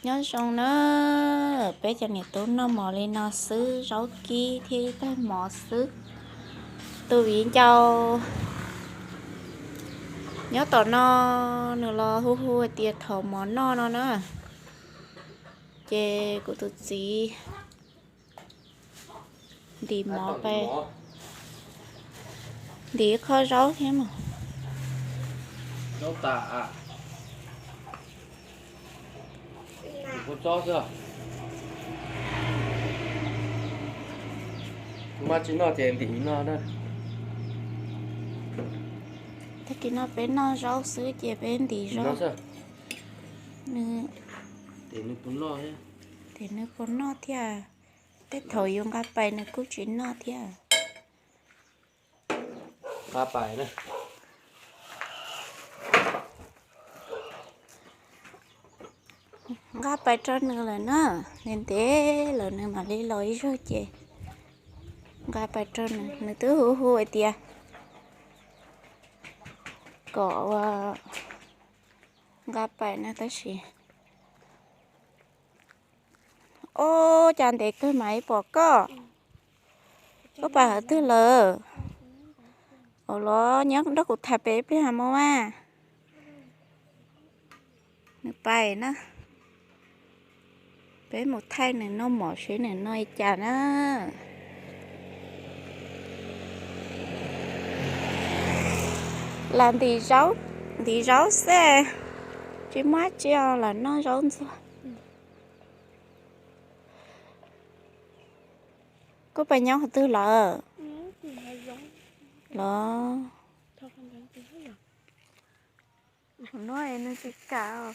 Nyob zoo na, peb cov niam tub noj mov li no xwb, zaub kib thiab ib tag mov xwb. Tus viv ncaus nyob tom no, nws los hu hu hais tias thov mov noj no na. Ces kuv tus txiv ntim mov, ntim qho zaub thiab mas. Maj tsis noj ces ntim no. Tag kis no peb noj zaub xwb ces peb ntim zaub. Nws, ces nws puas noj thiab. Tej thaum yus nqa pais nws kuj tsis noj thiab. Nqa pais na. Nqa pais rau nws lawm na, ntev ntev lawm nws mam li los ib zaug ces nqa pais rau nws. Nws twb hu hu hais tias kom ua nqa pais na tab sis. Ob, cas ntev kawg mam li pom koj. Koj pais qhov twg lawm? Ua los nyob nrog kuv tham pem ib pliag hos mog mas. Nws pais na. Peb mus thaij nws noj mov seb nws noj li cas na. Lam ntim zaub xwb, tsis muaj tsi os, lam noj zaub ntxuag. Koj pais nyob qhov twg lawm? Los, no nws tsis kam.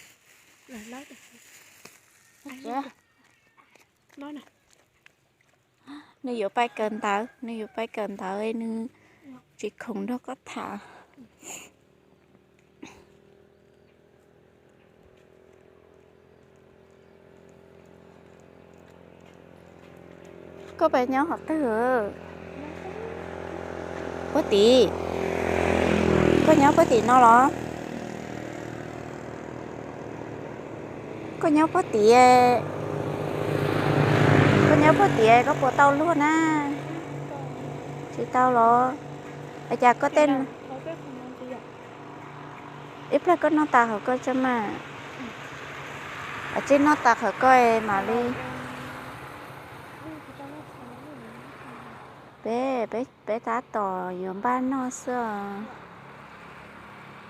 Nws yuav pais kawm ntawv, nws yuav pais kawm ntawv, nws tsis khoom nrog koj tham. Koj pais nyob qhov twg? Puag tim. Koj nyob puag tim no los? Koj nyob puag tim, koj nyob puag tim koj puas tau luag na? Tsis tau los? Cas koj tej, ib pliag koj noj tas qhov koj tso mas. Tsis noj tas qhov koj mam li. Peb, peb tab tom yuav npaj noj xwb os.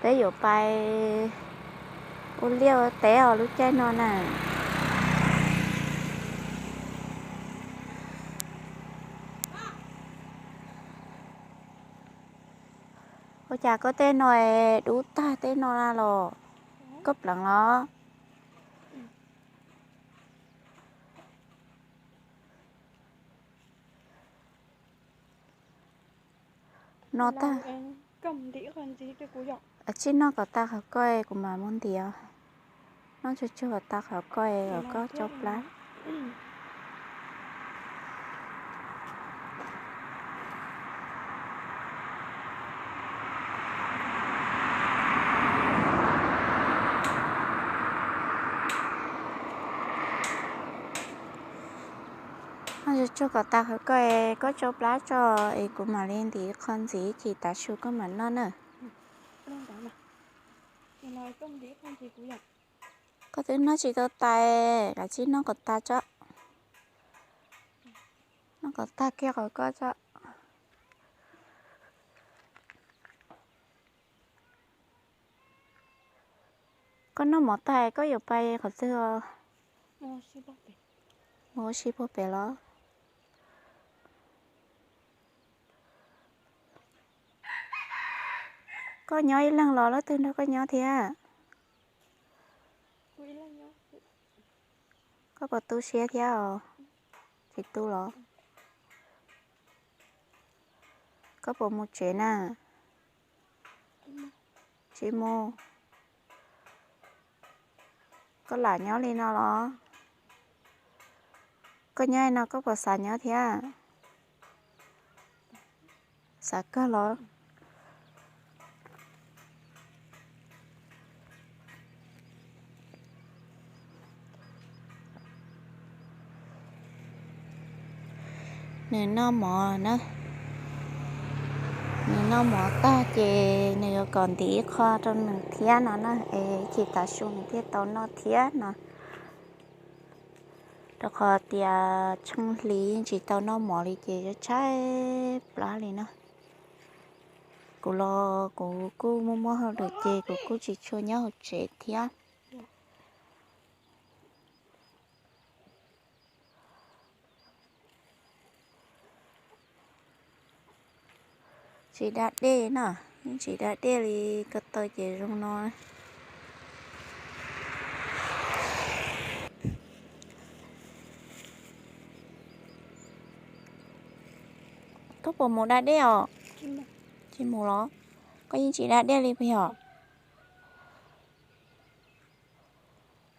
Peb yuav pais ua liaj ua teb os lub caij no na. Ua cas koj tej no dub tag tej no na los? Koj pleev los? Noj tag. Tsij noj kom tas qhov koj kuv mam mus ntiav. Noj tsuag tsuag kom tas qhov koj kom koj tso plab. Noj tsuag tsuag kom tas qhov koj, koj tso plab tso es kuv mam li ntim qho ntxiv ib chim tav su koj mam noj na. Koj twb noj tsis tau tas, kav tsij noj kom tas tso. Noj kom tag kiag qhov koj tso. Koj noj mov tag koj yuav pais qhov twg os? Mus ua si puag pem los? Koj nyob ib leeg los leej twg nrog koj nyob thiab? Koj puas tu siab thiab os? Tsis tu los? Koj puas mus tsev na? Tsis mus. Koj lam nyob li no los? Koj nyob li no koj puas xav nyob thiab? Xav kawg los? Nws noj mov na, nws noj mov tag ces nws yuav kom ntim ib qho rau nws thiab no na, es ib chim tav su nws thiaj tau noj thiab no. Rau qhov tias tsheej hli tsis tau noj mov li ces tshaib plab li na. Kuv los kuv kuj muaj muaj hauj lwm ces kuv kuj tsis tshua nyob hauv tsev thiab. Tsis da dej no, yeej tsis da dej li, ko taw ces zoo no. Koj puas mus da dej os? Tsis mus los? Koj yeej tsis da dej li puas yog?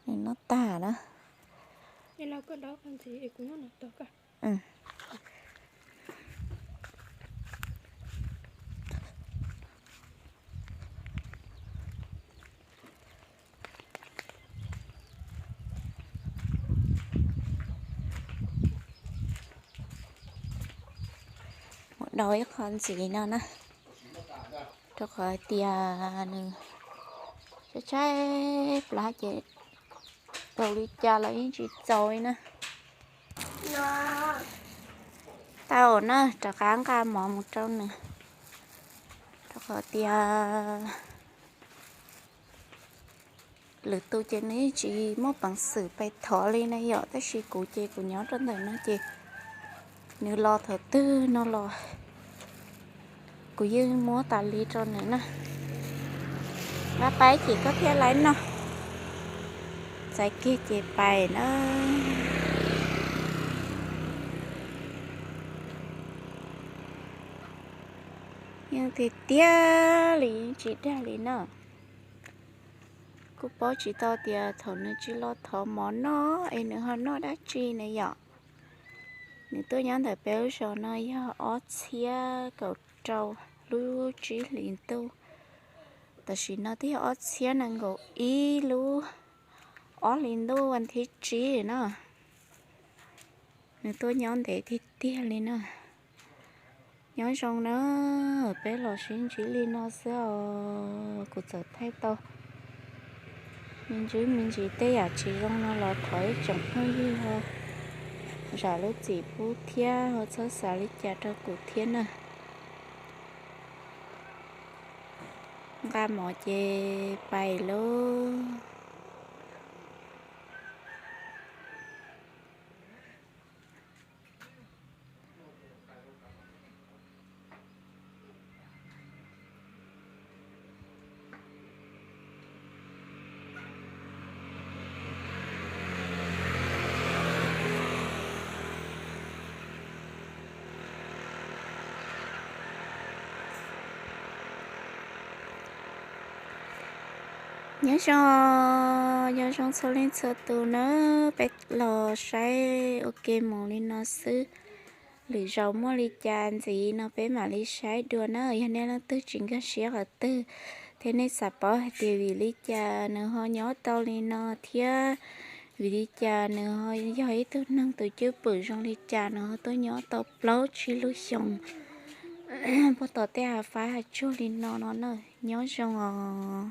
Nws noj tag na. Mus dau ib qho ntxiv no na, rau qhov tias nws tshaib tshaib plab ces tau li cas los yeej tsis txaus li na. Tau na, rov qab nqa mov mus rau nws, rau qhov tias lwm tus ces nws yeej tsis muaj peev xwm pais thov li na yom, tab sis kuv ces kuv nyob rau ntawm no ces nws los thaum twg no los kuv yeej muab tas li rau nws na. Nqa pais ces koj thiaj li noj, txais kiag ces pais na. Yeej tiag tiag li, yeej tsis dag li na. Kuj paub tsis tau tias thaum nws tsis los thov mov noj es nws ho noj dab tsi na yom. Nws tuaj nyob ntawm peb lub zos no yog ob txhiab kaum rau lub tsib hlis ntuj, tam sim no twb yog ob txhiab nees nkaum ib lub ob hlis ntuj vas thib tsib na. Nws tuaj nyob ntev tiag tiag li na. Nyob zoo na, peb los sib ntsib li no xwb os. Kuv txawm thaij tau me ntsis me ntsis tej yam tsis zoo no los thov ib tsoom phooj ywg ho zam lub txim pub thiab ho txhob xav li cas rau kuv thiab na. Nqa mov ces pais lauj. Nyob zoo, nyob zoo txhua leej txhua tus na, peb los saib ua ke mus li no xwb. Lwm zaus muaj li cas ntxiv no peb mam li saib dua na. Yog nej leej twg tsis nkag siab qhov twg thiab nej xav paub hais tias vim li cas nws ho nyob tau li no thiab vim li cas nws ho yog ib tug neeg tus cwj pwm zoo li cas nws ho tuaj nyob tau plaub tsib lub xyoos puag tom tej hav fab hav tsuag li no no na. Nyob zoo os.